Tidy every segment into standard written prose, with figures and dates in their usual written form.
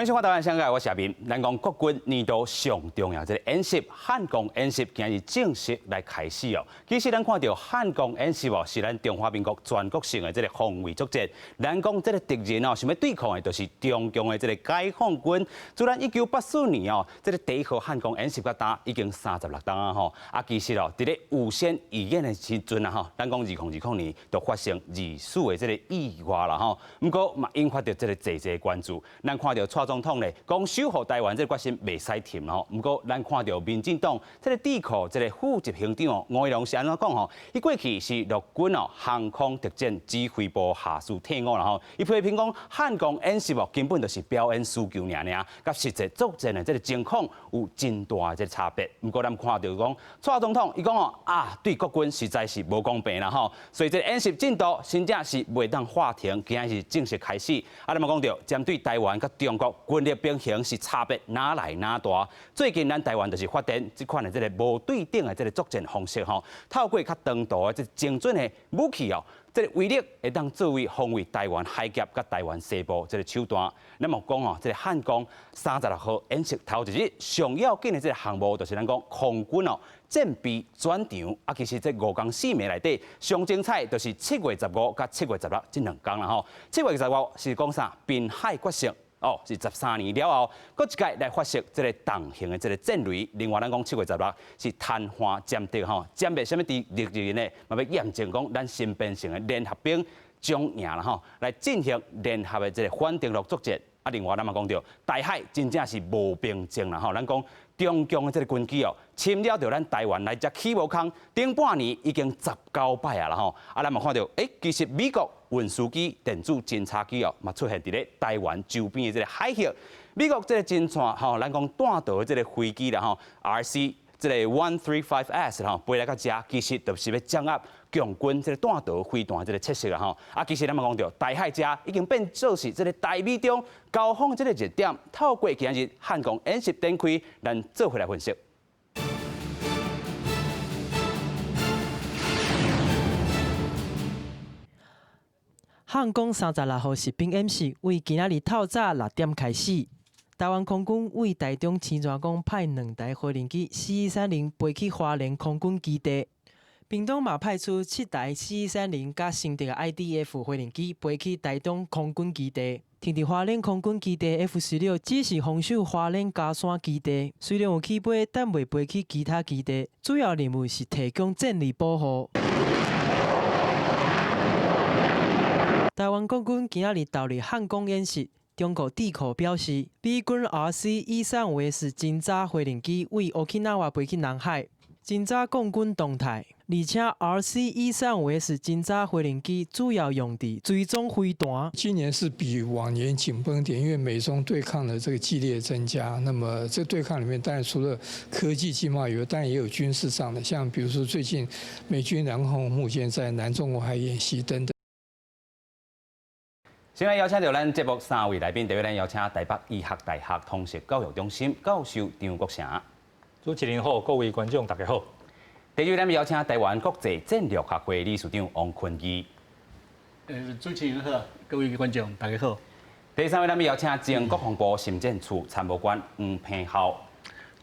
迎收看《台灣聲界》，我是阿明。咱講國軍年度上重要這個演習漢光演習，今日正式來開始哦。其實咱看著漢光演習哦，是咱中華民國全國性的這個防衛作戰。咱講這個敵人哦，想欲對抗的，就是中共的這個解放軍。自咱1984年哦，這個第一號漢光演習到今已經36冬啊吼。啊，其實哦，佇咧預先預演的時陣啊吼，咱講2020年就發生疑似的這個意外啦吼。毋過嘛，引發著這個濟濟關注。咱看著蔡總統咧講守護台灣這個決心袂使停吼。毋過咱看著民進黨這個智庫這個副執行長吳怡農是按怎講吼？伊過去是陸軍哦航空特戰指揮部下士退伍啦吼。伊批評講漢光演習哦根本就是表演需求爾爾，佮實際作戰的這個情況有真大的這個差別。毋過咱看著講蔡總統伊講哦啊，對國軍實在是無公平啦吼。所以這個演習進度真正是袂當喊停，今仔是正式開始。啊，咱嘛講著針對台灣佮中國軍力平衡是差別哪來哪大？最近咱台灣就是發展這款的這個無對等的這個作戰方式吼，透過較長途的這精準的武器哦，這個威力會當作為防衛台灣海峽佮台灣西部這個手段。咱嘛講哦，這個漢光36號演習頭一日上要緊的這個項目，就是咱講空軍哦戰備轉場。啊，其實這五工四暝內底上精彩，就是7月15佮7月16這兩工啦吼。七月十五是講啥？濱海決勝。哦，是13年了後，閣一擺來發射這個重型的這個戰雷。另外，咱講七月十六是癱瘓殲敵吼，殲滅啥物敵人呢？嘛欲驗證講咱新編成的聯合兵將營啦吼，來進行聯合的這個反登陸作戰。啊，另外咱嘛講著，台海真正是無平靜啦吼。咱講中共的這個軍機哦，侵擾著咱台灣來遮起無空，頂半年已經19擺啊啦吼。啊，咱嘛看著，欸，其實美國運輸機、電子偵察機哦，嘛出現佇咧台灣周邊的這個海域。美國這個偵察吼，咱講彈道的這個飛機啦吼，RC 這個 135S 吼，飛來到遮，其實就是欲掌握共軍這個彈道飛彈這個測試啊吼。啊，其實咱嘛講著，台海遮已經變做是這個台美中交鋒這個熱點。透過今日漢光演習展開，咱做伙來分析。漢光36號實兵演習為今仔日透早6點開始。台灣空軍為台中青山宮派兩台飛行機 C-130飛去花蓮空軍基地，屏東嘛派出七台 C-130佮新竹的 IDF 飛行機飛去台東空軍基地。停佇花蓮空軍基地 F-16只是防守花蓮佳山基地，雖然有起飛，但袂飛去其他基地。主要任務是提供戰力保護。台灣國軍今仔日投入漢光演習，中國智庫表示，美軍 RC-135S 偵察飛行機為 Okinawa 飛去南海，偵察共軍動態。而且 RC-135S 偵察飛行機主要用佇追蹤飛彈。今年是比往年緊繃點，因為美中對抗的這個激烈增加。那麼這對抗裡面，當然除了科技經貿以外，當然也有軍事上的，像比如說最近美軍航空母艦在南中國海演習等等。先來邀請著咱節目三位來賓，第一位咱邀請台北醫學大學通識教育中心教授張國城。主持人好，各位觀眾大家好。第二位咱邀請台灣國際戰略學會理事長王坤義。主持人好，各位觀眾大家好。第三位咱邀請前國防部心戰處參謀官黃平孝。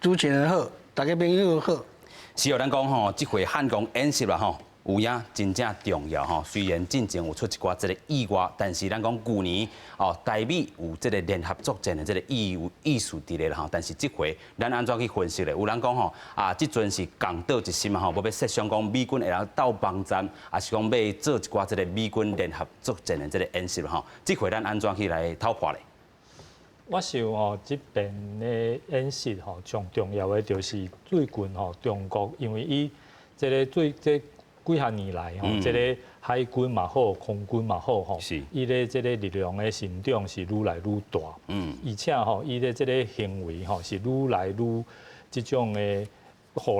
主持人好，大家朋友好。是哦，咱講吼，這回漢光演習啦吼。有影真正重要吼，雖然進前有出一寡這個意外，但是咱講舊年哦，台美有這個聯合作戰的這個意思佇咧啦吼，但是這回咱按怎去分析咧？有人講吼啊，這陣是共黨一心嘛吼，無欲設想講美軍會當鬥幫戰，抑是講欲做一寡這個美軍聯合作戰的這個演習吼，這回咱按怎去來透破咧？我想吼，這遍的演習吼，上重要的就是最近吼，中國因為伊這個最這幾若年來吼，這个海軍嘛好，空軍嘛好吼，伊的這个力量的成長是愈來愈大。而且吼，伊的這个行為吼是愈來愈這種的，予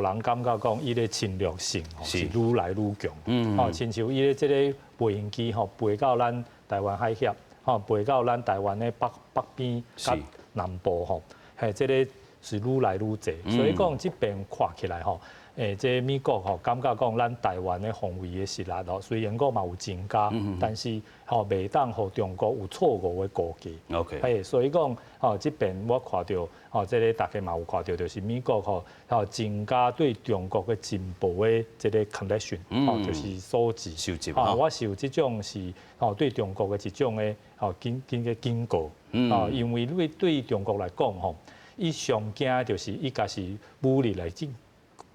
人感覺講伊的侵略性吼是愈來愈強。吼，親像伊的這个飛行機吼飛到咱台灣海峽，吼飛到咱台灣的北北邊佮南部吼，嘿，這个是愈來愈濟。所以講這邊看起來吼。這美國吼感覺講咱台灣的防衛的實力吼，雖然講嘛有增加，但是吼袂當予中國有錯誤的估計。 所以講吼，這邊我看著吼，這个大家嘛有看著，就是美國吼吼增加對中國的情報的這个 collection，吼就是收集。收集。啊，我是有這種是吼對中國的一種的吼警警個警告。啊，因為對對中國來講吼，伊上驚就是伊共是武力來進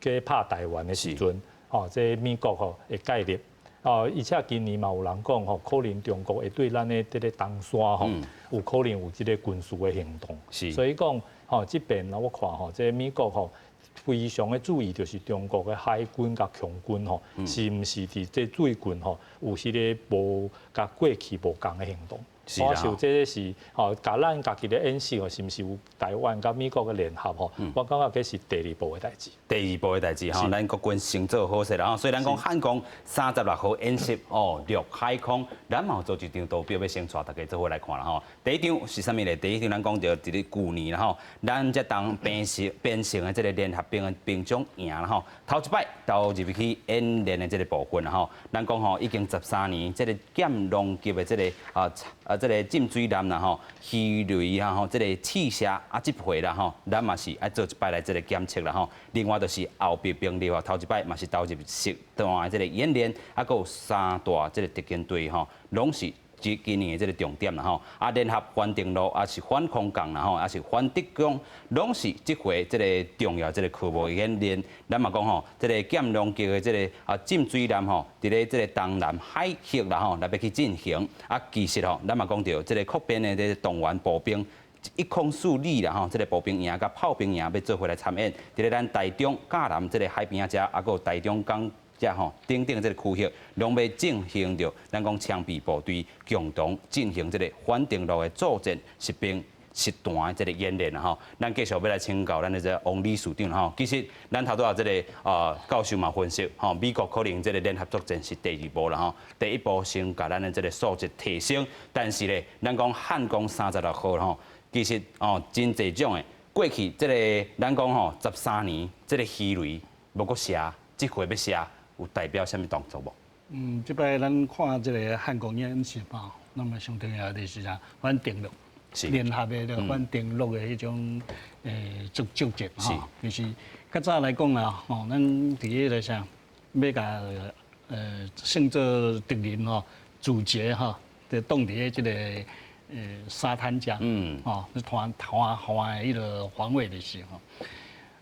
去拍台灣的時陣，吼，這美國吼會介入。哦，而且今年嘛有人講吼，可能中國會對咱的這个東山吼，有可能有這个軍事的行動。所以講吼，這邊我看吼，這个美國吼非常的注意，就是中國的海軍佮空軍吼，是毋是佇這最近吼有彼个無佮過去無仝的行動。我想這个是吼，共咱家己的演習吼，是毋是有台灣佮美國的聯合吼？我感覺這是第二步的代誌。第二步的代誌吼，咱國軍先做好勢啦吼。所以咱講漢光36號演習哦，陸海空，咱嘛有做一張圖表欲先帶大家做伙來看啦吼。第一張是啥物咧？第一張咱講著佇咧舊年啦吼，咱這當編成編成的這个聯合兵的兵種營啦吼，頭一擺投入去演練的這个部分啦吼。咱講吼已經13年，這个劍龍級的這个啊啊這个進水艦啦吼，魚雷啊吼，這个試射啊，這回啦吼，咱嘛是愛做一擺來這个檢測啦吼。另外就是後備兵力啊，頭一擺嘛是投入實彈的這个演練，啊，閣有三大這个特勤隊吼，攏是這今年的這个重點啦吼。啊，聯合反登陸，抑是反空降啦吼，抑是反特工，攏是這回這个重要這个科目的演練。咱嘛講吼，這个劍龍級的這个啊進水艦吼，佇咧這个東南海域啦吼，來欲去進行。啊，其實吼，咱嘛講著這个擴編的這个動員步兵104旅啦吼，這个步兵營佮炮兵營欲做伙來參演，佇咧咱台中嘉南這个海邊仔遮，啊，閣有台中港遮吼等等這个區域，攏欲進行著咱講槍備部隊共同進行這个反登陸的作戰實兵實彈的這个演練啦吼。咱繼續欲來請教咱的這个王理事長吼。其實咱頭拄仔這个教授嘛分析吼，美國可能這个聯合作戰是第二步啦吼。第一步先共咱的這个素質提升，但是咧，咱講漢光36號吼，其實哦真濟種的過去這个咱講吼13年這个魚雷無閣射，這回欲射，有代表啥物動作無？嗯，這擺咱看這个漢光演習嘛，那麼上重要的就是啥？反登陸，聯合的這个反登陸的彼種作作戰吼。就是較早來講啦，吼，咱佇彼个啥，欲共聖座敵人吼，阻截吼，就擋佇咧這个沙灘遮，吼，灘灘岸的彼个防衛的時候，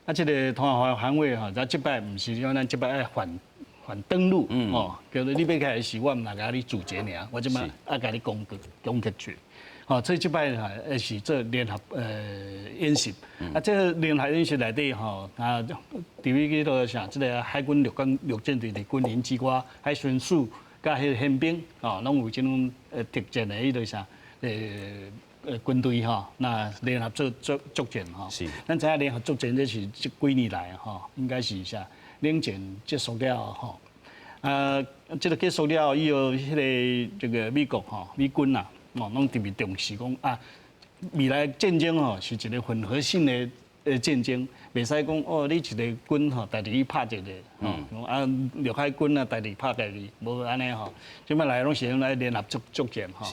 啊，這个灘岸防衛吼，咱這擺毋是講咱這擺愛反反登陸，哦，叫做你欲來時，我毋若共你阻截爾，我這擺愛共你攻擊攻擊去，吼，所以這擺吼是做聯合演習，啊，這个聯合演習內底吼，啊，佇彼叫做啥？這个海軍陸軍陸戰隊的軍營之外，海巡署佮彼个憲兵，吼，攏有這種特戰的彼个啥？軍隊吼，那聯合作作作戰吼。咱知影聯合作戰這是這幾年來吼，應該是啥？冷戰結束了吼，啊，這个結束了以後，彼个這個美國吼，美軍啊，哦，攏特別重視講啊，未來戰爭吼是一個混合性的戰爭，袂使講哦，你一个軍吼，家己去拍一个，吼，啊，陸海軍啊，家己拍家己，無按呢吼，這擺來攏是來聯合作作戰吼。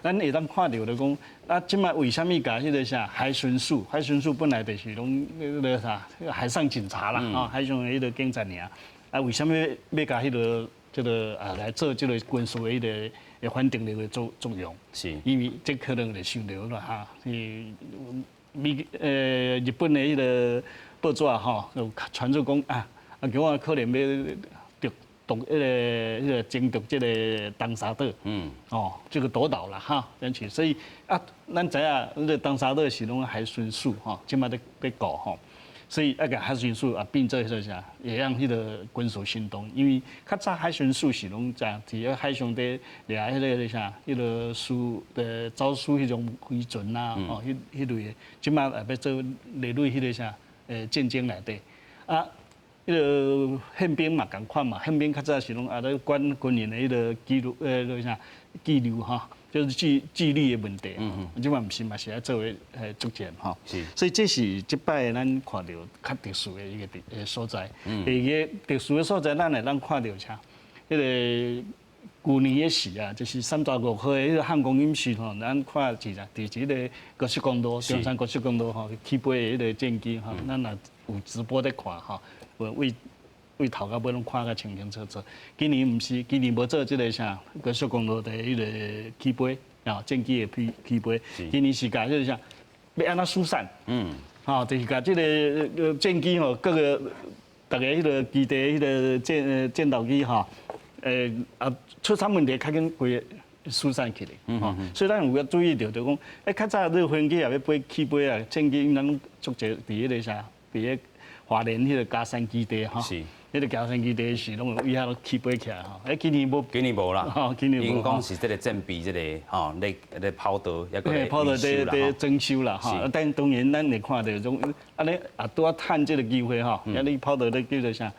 咱會當看著就講，啊，這擺為啥物共彼个啥海巡署？海巡署本來就是攏彼个啥海上警察啦，吼，海上的彼个警察爾。啊，為啥物欲共彼个這个啊來做這个軍事的彼个反登陸的作作用？因為這可能就想著啦哈，美日本的彼个報紙吼，有傳出講啊，啊叫我可能欲奪奪彼个彼个爭奪這个東沙島，哦，這个奪島啦哈，因此所以啊，咱知影彼个東沙島是攏海巡署吼，這擺咧咧顧吼，所以啊共海巡署也變做彼个啥，會用彼个軍事行動，因為較早海巡署是攏在佇咧海上佇掠彼个啥，彼个輸的走私彼種飛船啊，吼，彼彼類的，這擺也欲做列入彼个啥，戰爭內底，啊，彼个憲兵嘛仝款嘛，憲兵較早是攏啊咧管軍人的彼个紀律，個啥紀律吼，就是紀律的問題。這擺毋是嘛是愛做伙作戰吼。所以這是這擺咱看著較特殊的一個地所在。第二個特殊的所在，咱會當看著啥？彼個舊年的時啊，就是35號的彼個漢光演習吼，咱看是啥？佇這个高速公路，中山高速公路吼，起飛的彼個戰機吼，咱若有直播咧看吼，有為為頭到尾攏看甲清清楚楚。今年毋是，今年無做這个啥高速公路的彼个起飛啊，戰機的起飛。今年是共這个啥，欲按怎疏散？吼，就是共這个戰機吼，各个逐个彼个基地彼个戰鬥機吼。出啥問題較緊規个疏散起來，吼，所以咱有要注意著，就講，較早這個飛機也欲飛起飛啊，戰機咱攏足濟佇彼个啥，佇个花蓮彼个佳山基地吼，彼个佳山基地是攏有位遐起飛起來吼，今年無，今年無啦，吼，今年無，𪜶講是這个戰備這个吼，咧跑道，抑閣咧跑道咧裝修啦，吼，但當然咱會看著種，按呢也拄仔趁這个機會吼，啊你跑道咧叫做啥？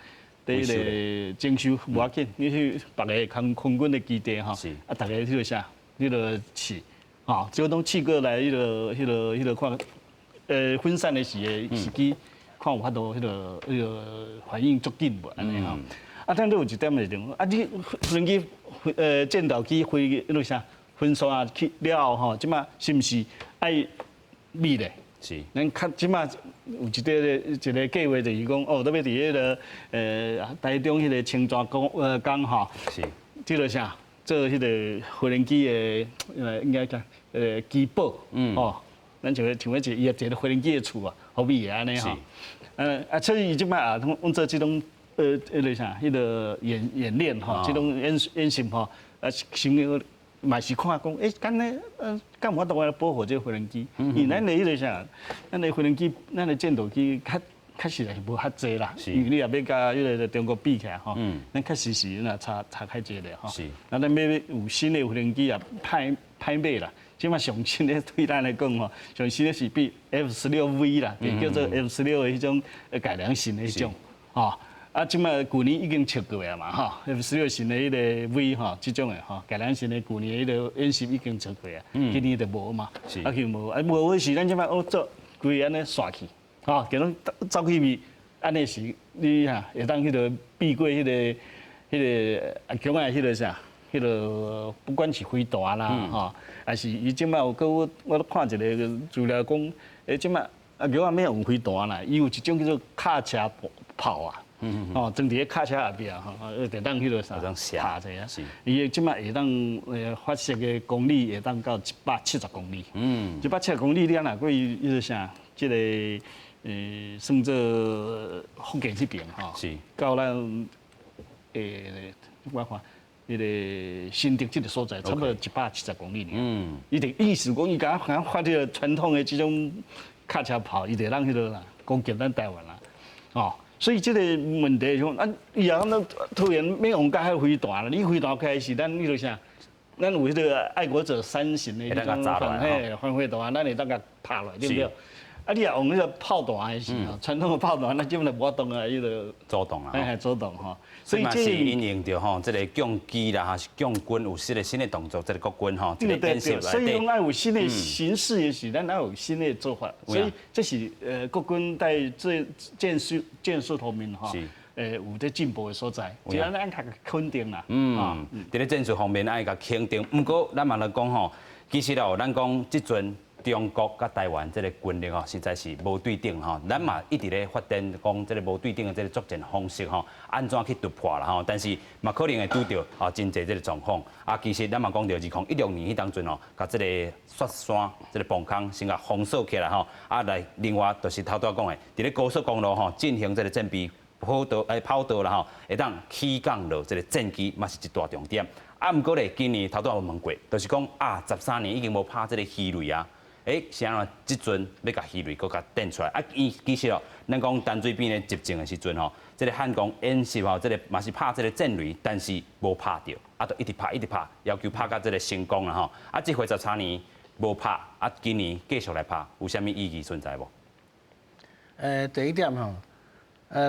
佇彼个整修無要緊，你去別个空軍的基地吼，啊，逐个彼个啥，彼个試，吼，這攏試過來，彼個看，分散的時的時機，看有法度彼個反應足緊無按呢吼。啊，但你有一點就是講，啊，你飛機戰鬥機飛彼個啥分散去了後吼，這擺是毋是愛密咧？咱較這擺有一個計劃，就是講哦，特別佇彼个台中彼個清泉崗吼，這个啥做彼个飛行機的應該講機堡，吼，咱像像彼一個飛行機的厝啊，好比按呢吼，啊，所以伊這擺也通做這種彼个啥，彼个演練吼，這種演習吼，啊，想嘛是看講，敢呢，敢有法度來保護這个飛行機？因為咱的彼个啥，咱的飛行機，咱的戰鬥機較確實是無較濟啦。因為你若欲共彼个中國比起來吼，咱確實是若差較濟咧吼。啊，咱欲有新的飛行機也歹歹買啦。這擺上新的對咱來講吼，上新的是比 F-16V 啦，叫做 F-16的彼種改良型的彼種，吼。啊，這擺舊年已經測過啊嘛，吼，F-16型的彼个 V 吼，這種的吼，改良型的舊年彼个演習已經測過啊，今年就無嘛，啊，就無，啊，無的時咱這擺哦做規个按呢煞去，吼，共攏走去面，按呢時你哈會當彼个避過彼個阿強仔彼个啥，彼个不管是飛彈啦，吼，還是伊這擺有閣我看一个資料講，這擺阿強仔欲用飛彈啦，伊有一種叫做卡車炮啊。哦，裝佇咧卡車後壁吼，會當彼个啥拍者啊。伊這擺會當發射的公里會當到170公里。170公里你若過彼个啥，這个算做福建這邊吼，到咱我看彼个新竹這个所在，差不多170公里。伊就意思講，伊敢若發這个傳統的這種卡車炮，伊就當彼个啦，攻擊咱台灣啦，哦。所以這个問題就講，啊，伊若講突然欲用共彼飛彈啦，你飛彈開始，咱彼个啥，咱有彼个愛國者三型的彼種反飛彈，咱會當共拍落，對不對？啊，你若用彼个炮彈的時候，傳統的炮彈，咱基本就無法度啊，彼个阻擋啊，嘿，阻擋吼。所以嘛是因應著吼，這个共機啦，哈是共軍有新的新的動作，這个國軍吼，這个演習所以講愛有新的形勢的時，咱愛有新的做法。所以這是國軍在這戰術方面吼，有咧進步的所在，這咱愛較肯定啦。佇咧戰術方面愛共肯定。毋過咱嘛來講吼，其實哦，咱講這陣中國佮台灣這个軍力哦，實在是無對等吼。咱嘛一直咧發展講這个無對等的這个作戰方式吼，按怎去突破啦吼？但是嘛可能會拄著啊真濟這个狀況。啊，其實咱嘛講著2016年彼當陣哦，共這个雪山這个防空先共封鎖起來吼。啊，來另外就是頭拄仔講的，佇咧高速公路吼進行這个戰備跑道啦吼，會當起降落這个戰機嘛是一大重點。啊，毋過咧，今年頭拄仔有問過，就是講啊，13年已經無拍這个魚雷啊。是按怎這陣欲共魚雷閣共展出來？啊，伊其實哦，咱講陳水扁咧執政的時陣吼，這个漢光演習吼，這个嘛是拍這个戰雷，但是無拍著，啊，就一直拍一直拍，要求拍到這个成功啦吼。啊，這回13年無拍，啊，今年繼續來拍，有啥物意義存在無？第一點吼，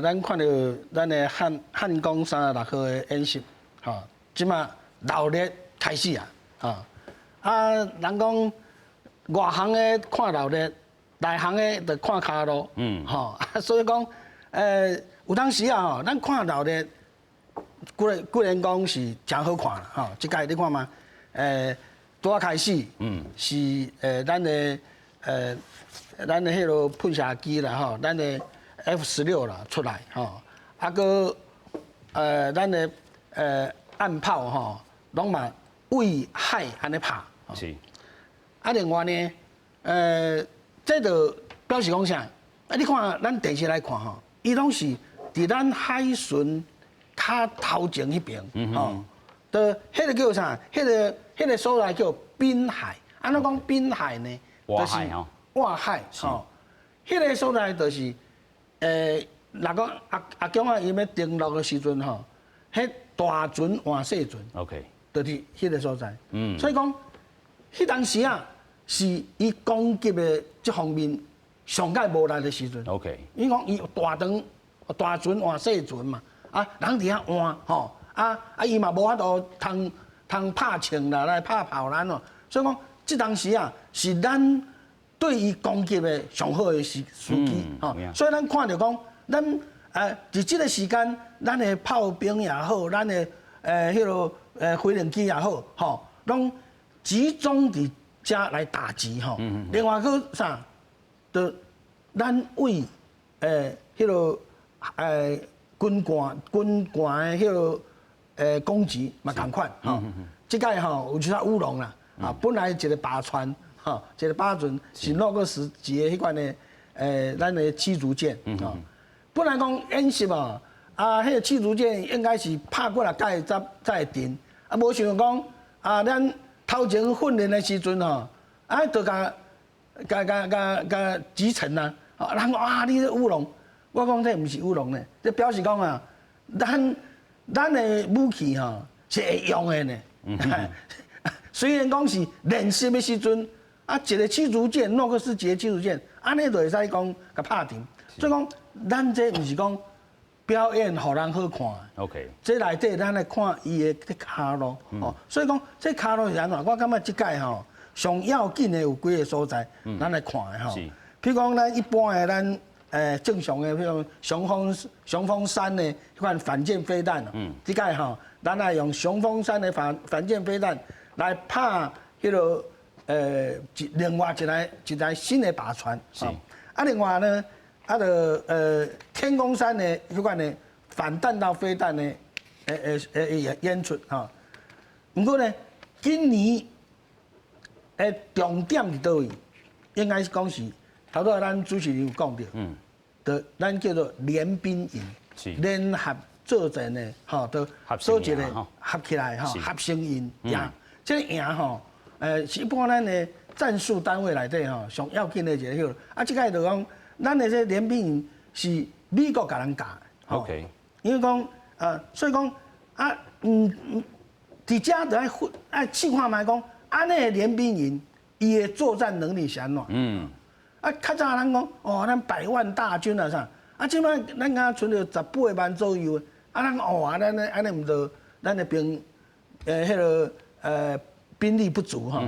咱看著咱的漢光36號的演習，吼，這馬鬧熱開始啊，吼，啊，人講外行的看鬧熱，內行的就看跤路。吼，所以講，有當時啊，吼，咱看鬧熱，固然固然講是誠好看啦，吼，這屆你看嘛，拄仔開始，是咱的彼个噴射機啦，吼，咱的 F-16啦出來，吼，啊閣咱的岸炮吼，攏嘛對海按呢拍。啊，另外呢，這就表示講啥？啊，你看咱電視來看吼，伊攏是佇咱海巡較頭前彼爿，吼，就彼个叫啥？彼个所在叫濱海。按怎講濱海呢？外海吼。外海吼，彼个所在就是，若講阿阿共仔伊欲登陸的時陣吼，彼大船換細船就佇彼个所在。所以講，彼當時啊，是伊攻擊的這方面上蓋無力的時陣。伊講伊大船大船換細船嘛，啊，人佇遐換吼，啊啊伊嘛無法度通通拍槍啦，來拍炮咱哦。所以講，這當時啊，是咱對伊攻擊的上好的時機吼。所以咱看著講，咱佇這個時間，咱的炮兵也好，咱的彼个飛行機也好，吼，攏集中佇遮來打擊吼。另外閣啥，就咱對彼个軍艦的彼个攻擊嘛仝款吼。這擺吼有一隻烏龍啦，啊，本來一個靶船吼，一個靶船是諾克斯級的彼款的咱的驅逐艦吼。本來講演習哦，啊，彼个驅逐艦應該是拍過來蓋才會沉，啊，無想講啊，咱頭前訓練的時陣吼，啊，就共共共共共擊沉啊！人講啊，你這烏龍，我講這毋是烏龍呢，這表示講啊，咱的武器吼是會用的呢。雖然講是練習的時陣，啊，一個驅逐艦，諾克斯級的驅逐艦，按呢就會使講共拍沉。所以講，咱這毋是講表演予人好看。這內底咱來看伊的這跤路，哦，所以講這跤路是按怎？我感覺這擺吼上要緊的有幾个所在，咱來看的吼。比如講，咱一般的咱正常的，比如雄風三的彼款反艦飛彈，這擺吼，咱愛用雄風三的反艦飛彈來拍彼个另外一台新的靶船。啊，另外呢，啊，就天弓三的彼款的反彈道飛彈的演出吼。毋過呢，今年的重點佇佗位？應該是講是頭拄仔咱主持人有講著，就咱叫做聯兵營，聯合作戰的吼，就做一個合起來吼，合成營營。這个營吼，是一般咱的戰術單位內底吼上要緊的一个彼。啊，這擺就講，咱的這聯兵營是美國共咱教的。 因為講，所以講啊，佇遮就愛愛試看覓講，按呢的聯兵營，伊的作戰能力是按怎？啊，較早人講，哦，咱百萬大軍啊啥，啊，這擺咱敢賰著十八萬左右，啊，咱哦，啊，咱按呢毋著，咱的兵，彼个兵力不足吼。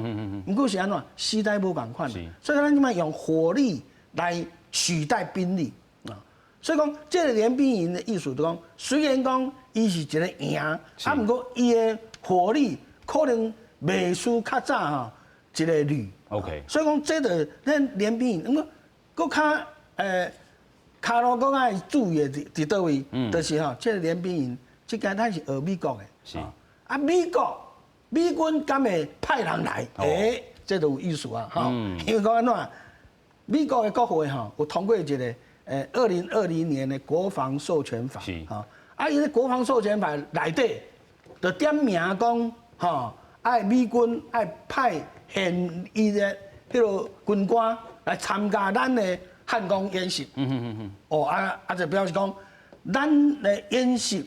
毋過是按怎？時代無仝款，所以咱這擺用火力來取代兵力啊。所以講，這个聯兵營的意思就講，雖然講伊是一個營，啊，毋過伊的火力可能袂輸較早吼一個旅。 所以講，這就咱聯兵營，毋過閣較跤路閣愛注意的佇佗位？就是吼，這个聯兵營，這擺咱是學美國的。啊，美國美軍敢會派人來？欸，這就有意思啊！吼，因為講按怎？美國的國會吼有通過一個2020年的國防授權法。吼，啊，伊個國防授權法內底就點名講，吼，愛美軍愛派現役的彼个軍官來參加咱的漢光演習。哦，啊啊，就表示講，咱的演習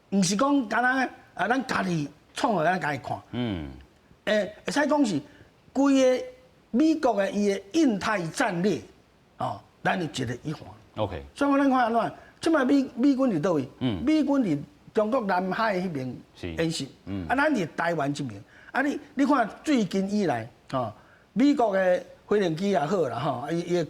毋是講敢若啊，咱家己創予咱家己看。會使講是規个美國的伊的印太戰略，哦，咱的一個一環。所以講咱看按怎？這擺美軍佇佗位？美軍佇中國南海彼爿演習，啊，咱佇台灣這爿，啊你你看最近以來，吼，美國的飛行機也好啦，吼，伊伊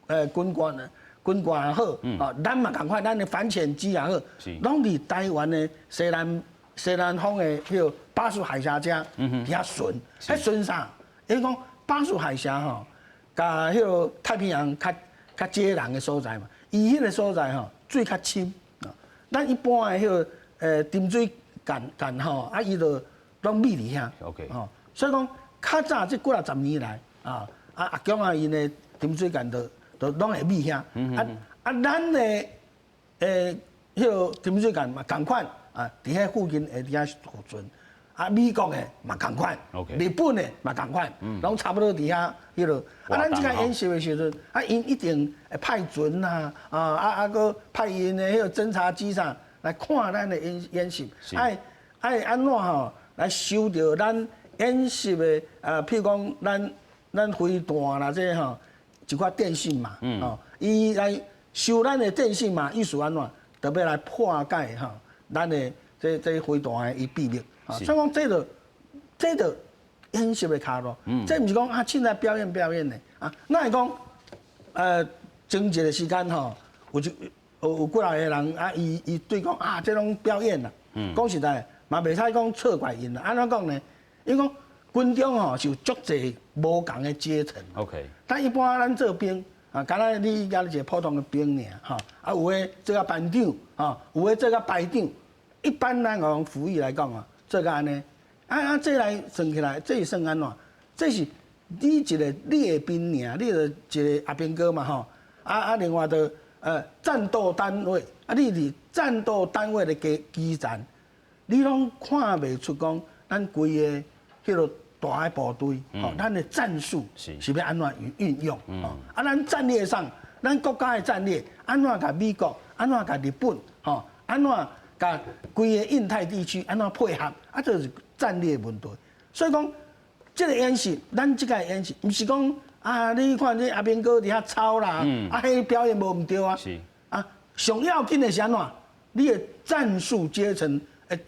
的軍官軍官也好，吼，咱嘛仝款，咱的反潛機也好，攏佇台灣的西南西南方的彼個巴士海峽遮佇遐巡，彼巡啥？伊講巴士海峽吼，佮彼個太平洋較較接壤的所在嘛，伊彼個所在吼水較深，咱一般的彼個沉水艦艦吼，啊伊就攏覕佇遐，吼，所以講較早這幾若十年來啊，啊阿共仔𪜶的沉水艦就就攏會覕遐，啊啊咱的彼個沉水艦嘛仝款啊，佇彼附近會佇遐巡，啊美國的嘛仝款，日本的嘛仝款，攏差不多佇遐彼落。啊，咱這個演習的時陣，啊𪜶一定會派船啊，啊啊啊，閣派𪜶的彼個偵察機啥來看咱的演演習，愛愛按怎吼來收著咱演習的啊，譬如講咱咱飛彈啦，這吼一寡電信嘛，吼，伊來收咱的電信嘛，意思按怎，特別來破解吼咱的這這飛彈的伊秘密。所以講這就這就演習的跤路，這毋是講啊，凊彩表演表演的啊，那會講前一個時間吼，有一有有幾若個人啊，伊伊對講啊，這攏表演啦，講實在嘛袂使講錯怪𪜶啦。按怎講呢？因為講軍中吼是有足濟無仝的階層。 但一般咱做兵啊，敢若你抑一個普通的兵爾吼，啊有的做甲班長，吼，有的做甲排長。一般咱講服役來講啊，做甲按呢，啊啊，這來算起來，這是算按怎？這是你一個列兵爾，你就一個阿兵哥嘛吼，啊啊，另外就戰鬥單位，啊你佇戰鬥單位的基基層，你攏看袂出講咱規个彼個大的部隊，吼，咱的戰術是欲按怎運用，吼，啊，咱戰略上，咱國家的戰略，按怎共美國，按怎共日本，吼，按怎共規个印太地區按怎配合，啊，這是戰略問題。所以講，這個演習，咱這個演習，毋是講啊，你看這阿兵哥佇遐操啦，啊，彼表演無毋對啊，啊，上要緊的是按怎？你的戰術階層的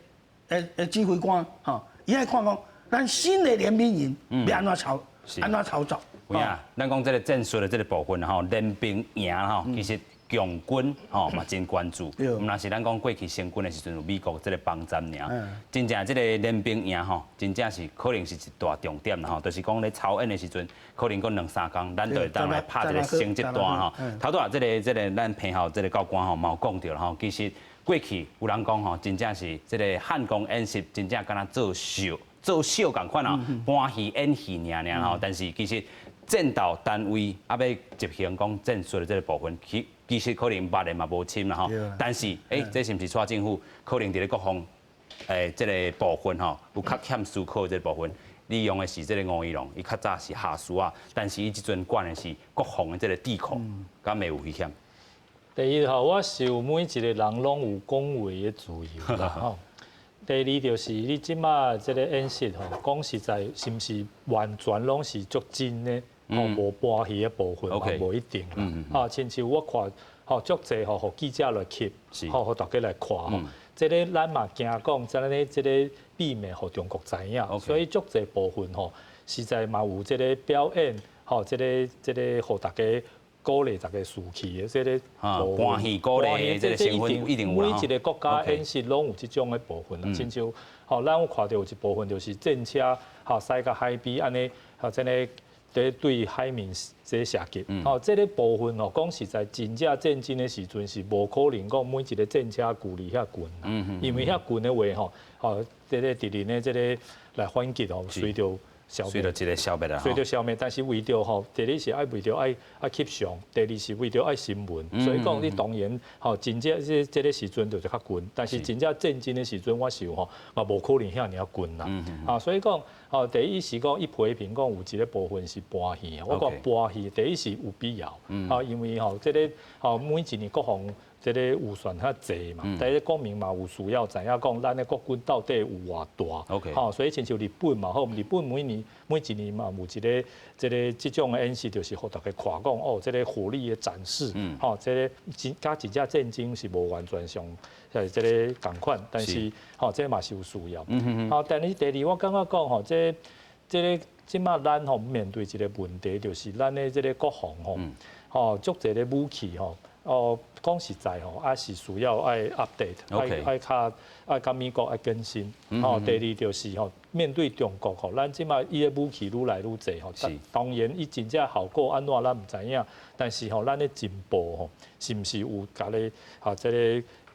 的的指揮官，吼，伊愛看講，咱新的聯兵營欲按怎操，按怎操作。有影，咱講這個戰術的這個部分吼，聯兵營吼，其實共軍吼嘛真關注，毋但是咱講過去成軍的時陣有美國這個幫贊爾，真正這個聯兵營吼，真正是可能是一大重點啦吼，就是講咧操演的時陣，可能閣兩三工，咱就會當來拍一個成績單吼。頭拄仔這個這個咱彭浩這個教官吼嘛有講著吼，其實過去有人講吼，真正是這個漢光演習，真正敢若做秀做秀仝款啊，搬戲演戲爾爾吼，但是其實戰鬥單位猶欲執行講戰術的這個部分，其其實可能捌的嘛無深啦吼。但是，欸，這是毋是蔡政府可能佇咧國防這個部分吼，有較欠思考的這個部分，利用的是這個吳怡農，伊較早是下屬啊，但是伊這陣管的是國防的這個智庫，敢會有危險？第一吼，我想每一個人攏有講話的自由啦吼。第二就是你這馬這個演習吼，講實在是毋是完全攏是足真的？吼，無搬戲的部分嘛，無一定啦。啊，親像我看，吼，足濟吼，予記者來翕，吼，予大家來看吼。這個咱嘛驚講，這個這個秘密予中國知影，所以足濟部分吼，實在嘛有這個表演，吼，這個這個予大家鼓勵大家士氣的這個搬戲鼓勵這個成分一定有。每一個國家演習攏有這種的部分啦，親像吼，咱有看著有一部分就是戰車吼，駛到海邊按呢，吼，這個。佇對海面這射擊，吼，這個部分吼，講實在，真正戰爭的時陣是無可能講每一個戰車距離遐近，因為遐近的話吼，吼，這個敵人的這個來反擊吼，隨著消滅，隨著一個消滅啦，隨著消滅。但是為著吼，第一是愛為著愛愛翕相，第二是為著愛新聞，所以講你當然吼，真正這這個時陣就是較近，但是真正戰爭的時陣，我想吼嘛無可能遐爾近啦，啊，所以講。哦，第一是講伊批評講有一個部分是搬戲，我講搬戲，第一是有必要，啊，因為吼這個吼每一年國防這个預算較濟嘛，但是國民嘛有需要知影講，咱的國軍到底有偌大。 吼，所以親像日本嘛好，日本每年每一年嘛有一个這个這種的演習，就是予大家看講哦，這个火力的展示，吼，這个真佮真正戰爭是無完全上係這个仝款，但是吼，這嘛是有需要。好，但是第二我感覺講吼，這這个這馬咱吼面對一个問題，就是咱的這个國防吼，吼足濟的武器吼。哦，講實在吼，還是需要愛 update，愛愛較愛佮美國愛更新。吼，第二就是吼，面對中國吼，咱這馬伊的武器愈來愈濟吼，當然伊真正效果按怎咱毋知影，但是吼，咱的進步吼，是毋是有共咧啊？這个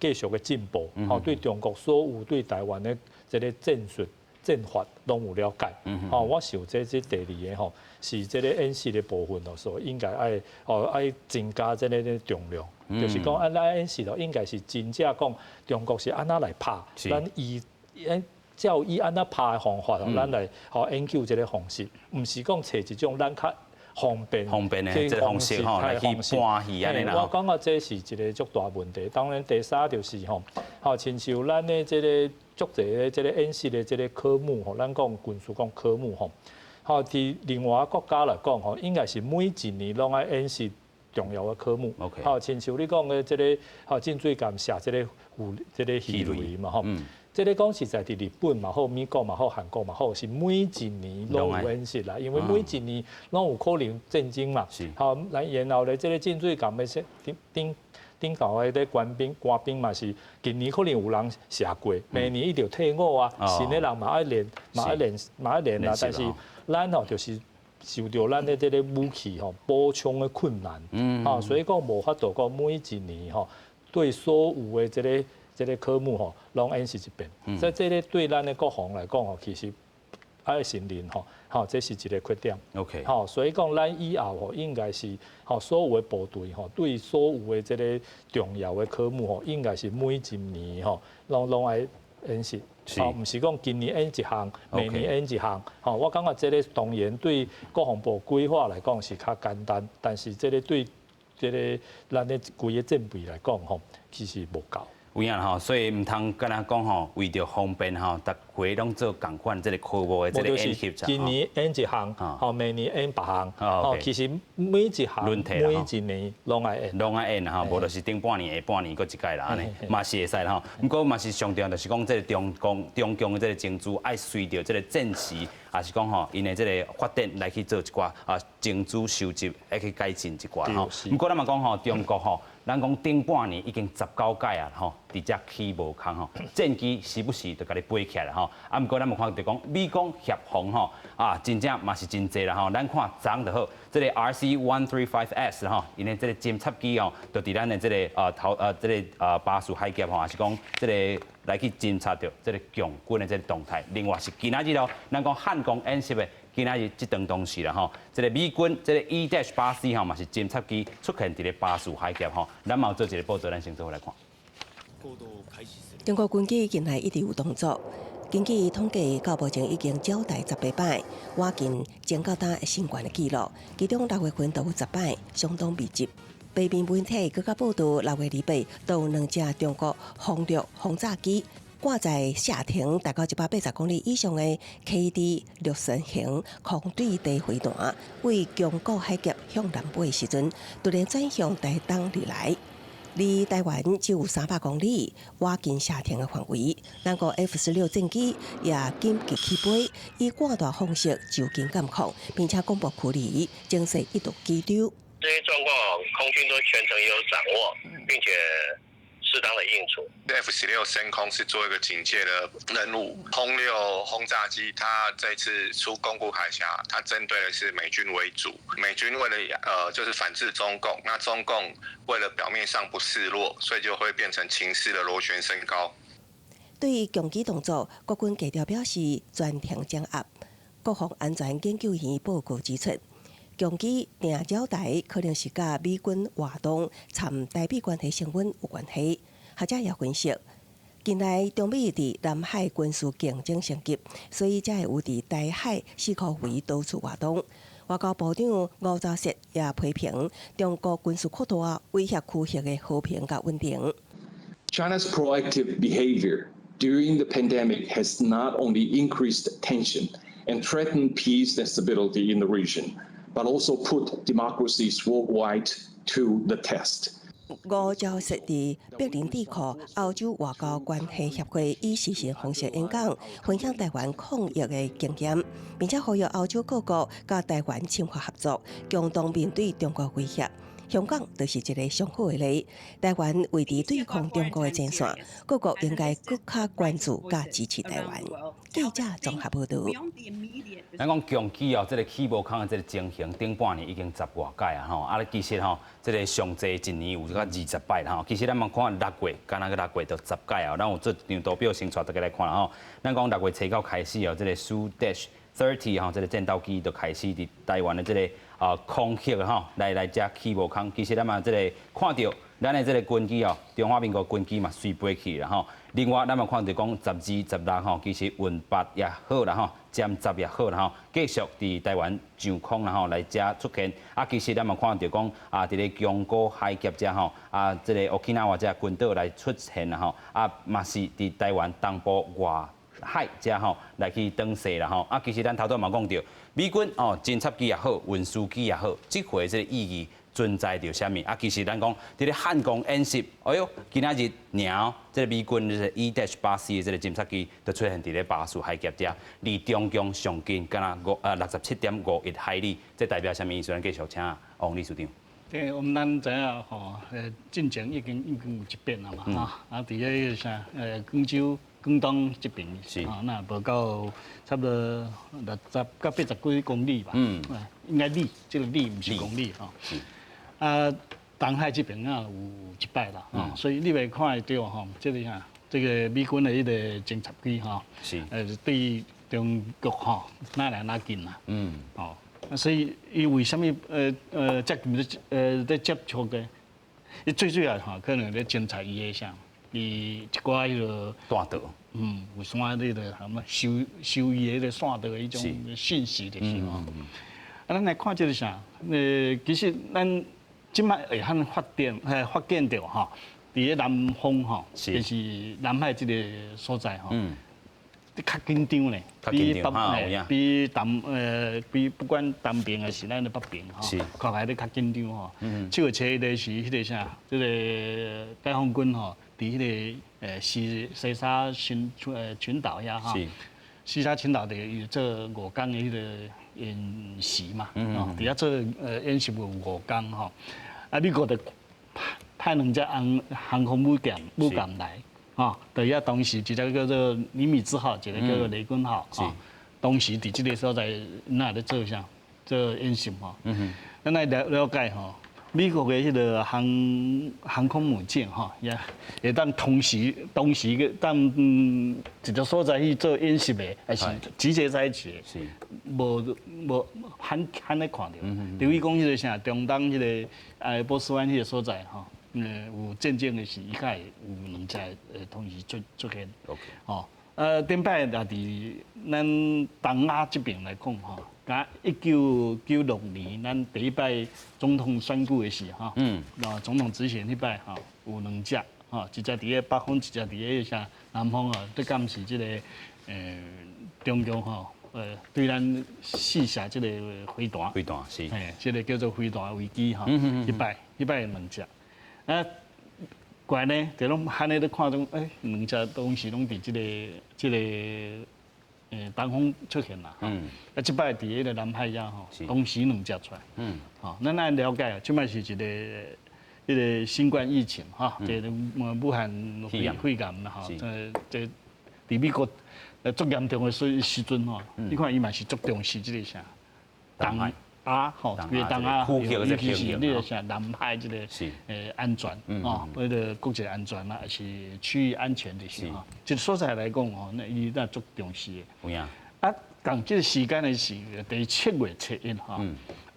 繼續的進步，吼，對中國所有對台灣的這个戰術戰法攏有了解。吼，我想這這第二个吼，是這个演習的部分哦，所以應該愛哦愛增加這个重量，就是講啊，咱演習咯，應該是真正講中國是按怎來拍，咱伊照伊按怎拍的方法，咱來吼研究這个方式，毋是講揣一種咱較方便方便的這个方式吼來去搬戲按呢啦。我感覺這是一个足大問題。當然第三就是吼，吼親像咱的這个足濟的這个演習的這个科目吼，咱講軍事講科目吼。吼，佇另外國家來講吼，應該是每一年攏愛演習重要的科目。 吼，親像你講的這个吼進水艦射這个魚這个魚雷嘛吼，這个講實在佇日本嘛好，美國嘛好，韓國嘛好，是每一年攏有演習啦，因為每一年攏有可能戰爭嘛。吼，來然後咧，這个進水艦的頂頂頂頭的這官兵官兵嘛是近年可能有人射過，明年伊就退伍啊，新的人嘛愛練，嘛愛練，嘛愛練啊，但是咱吼就是受著咱的這个武器吼補充的困難，吼，所以講無法度講每一年吼對所有的這个這个科目吼攏演習一遍，所以這个對咱的國防來講吼，其實愛承認吼，吼這是一个缺點。 吼，所以講咱以後吼應該是吼所有的部隊吼對所有的這个重要的科目吼，應該是每一年吼攏攏愛演習。吼，毋是講今年演一項，明年演一項。吼，我感覺這个當然對國防部規劃來講是較簡單，但是這个對這个咱的規个戰備來講吼，其實無夠。有影吼，所以毋通敢若講吼，為著方便吼，逐回攏做仝款這个科目的這个演習。今年演一項，吼，明年演別項，吼，其實每一項每一年攏愛演，攏愛演吼，無就是頂半年下半年閣一擺啦，按呢嘛是會使啦吼。毋過嘛是上重要，就是講這个中共中共的這个情資愛隨著這个戰時，抑是講吼，𪜶的這个發展來去做一寡啊情資收集，愛去改進一寡吼。毋過咱嘛講吼，中國吼。咱講頂半年已經19擺啊，吼，佇遮起無空吼，戰機時不時就共你飛起來吼。啊，毋過咱嘛看著講美國協防吼，啊，真正嘛是真濟啦吼。咱看昨就好，這个 RC-135S 吼，𪜶的這个偵察機吼，就佇咱的這个啊頭啊這个啊巴士海峽吼，抑是講這个來去偵察著這个共軍的這个動態。另外是今仔日哦，咱講漢光演習的。今仔日這頓當時啦吼，這个美軍這个 E-8C 吼嘛是偵察機出現佇咧巴士海峽吼，咱嘛有做一个報道，咱先做伙來看。中國軍機近來一直有動作，根據統計，到目前已經繞台18擺，倚近前到今新懸的紀錄，其中六月份就有十擺，相當密集。白面媒體閣較報道，6月28都有兩架中國轟六轟炸機掛載射程達到180公里以上的 KD 六十型空對地飛彈，對宮古海峽向南飛的時陣，突然轉向台東而來，離台灣只有300公里，倚近射程的範圍。咱國 F-16戰機也緊急起飛，以掛彈方式就近監控，並且廣播驅離，情勢一度緊張。這些狀況，空軍都全程有掌握，並且適當的應處。 F-16升空是做一個警戒的任務。轟六轟炸機，它這次出宮古海峽，它針對的是美軍為主。美軍為了就是反制中共，那中共為了表面上不示弱，所以就會變成情勢的螺旋升高。對於共機動作，國軍低調表示全程掌握。國防安全研究院報告指出，共機定繞台可能是佮美軍活動參台美關係升溫有關係。學者也分析，近來中美佇南海軍事競爭升級，所以才會有佇台海四箍圍多處活動。外交部長吳釗燮也批評中國軍事擴大，威脅區域的和平佮穩定。 China's proactive behavior during the pandemic has not only increased tension and threatened peace and stability in the region, but also put democracies worldwide to the test. 吳釗燮佇柏林智庫歐洲外交關係協會以視訊方式演講，分享台灣抗疫的經驗，並且呼籲歐洲各國佮台灣深化合作，共同面對中國威脅。香港就是一个上好的例，台灣維持對抗中國的戰線，各國應該閣較關注佮支持台灣。記者綜合報導。咱講共機哦，這个起無空的這个情形，頂半年已經十外擺啊吼，啊，其實吼，這个上濟一年有到20擺啦吼。其實咱嘛看6月，敢若個6月就10擺啊。咱有做張圖表先帶大家來看啦吼。咱講6月初九開始哦，這个蘇-30吼，這个戰鬥機就開始佇台灣的這个空域吼，來遮起無空。其實咱嘛這个看著咱的這个軍機哦，中華民國軍機嘛隨飛去啦吼。另外，咱嘛看著講12、16吼，其實運八也好啦吼，殲十也好啦吼，繼續佇台灣上空啦吼來遮出現。啊，其實咱嘛看著講啊，佇咧宮古海峽遮吼，啊，這个沖繩這群島來出現啦吼，啊，嘛是佇台灣東部外海遮吼來去轉勢啦吼。啊，其實咱頭拄嘛講著，美軍哦，偵察機也好，運輸機也好，這回這个意義存在著啥物？啊，其實咱講佇咧漢光演習，哎喲，今仔日爾，這个美軍這个 E-8C 的這个偵察機就出現佇咧巴士海峽遮，離中共上近，敢若67.51海里，這代表啥物意思？咱繼續請王理事長。對，我們咱知影吼，進前已經有一遍啦嘛，哈，啊，佇咧個啥，廣州、廣東這邊，啊，那無到差不多60到80幾公里吧，應該里，這个里毋是公里吼。啊，東海這邊啊有一擺啦，所以你會看會著吼，這个啥，這个美軍的彼个偵察機吼，對中國吼，哪來哪近啦，哦，所以伊為啥物接近咧接觸的？伊最主要吼，可能咧偵察伊的啥，伊一寡彼个彈道，有線彼个什麼收收伊的彼个線道的彼種訊息就是吼。啊，咱來看這个啥？其實咱這擺會通發展，發現著吼，佇咧南方吼，就是南海這个所在吼，你較緊張咧，比北，比東，比不管東邊還是咱的北邊吼，看起來咧較緊張吼。7月初一是彼个啥，這个解放軍吼，佇彼个西沙群島遐吼，西沙群島佇做5天的彼个演習嘛，哦，佇遐做演習有五工吼。啊，美國就派兩隻航空母艦來，吼，佇遐當時一隻叫做尼米茲號，一個叫做雷根號，吼，當時佇這个所在，哪咧做啥？做演習吼。咱來了了解吼，美國的彼个航空母艦吼，也會當同時當時個當一個所在去做演習的，還是集結在一起的，無無罕罕咧看著。比如講彼个啥，中東彼个波斯灣彼个所在吼，有戰爭的時，伊較會有兩隻同時出現。吼，頂擺也佇咱東亞這邊來講吼，佮1996年咱第一擺總統選舉的時吼，啊，總統直選彼擺吼，有兩隻，吼，一隻佇咧北方，一隻佇咧啥南方哦，這敢是這个中共吼，對咱試射這個飛彈，飛彈是，嘿，這个叫做飛彈危機吼，彼擺兩隻，啊，怪呢，就攏罕咧咧看中，欸，兩隻東西攏佇這个東方出現啦，啊，這擺佇彼个南海遐吼，同時兩隻出來，吼，咱愛了解，這擺是一個彼个新冠疫情吼，這个武漢肺炎啦吼，這佇美國足嚴重的時陣吼，你看伊嘛是足重視這个啥，東亞吼，比如東亞，尤其是你個啥南海這個安全，吼，彼个國際安全啊，還是區域安全就是吼，這個所在來講吼，那伊那足重視的。有影。啊，仝這個時間的是佇7月初一吼，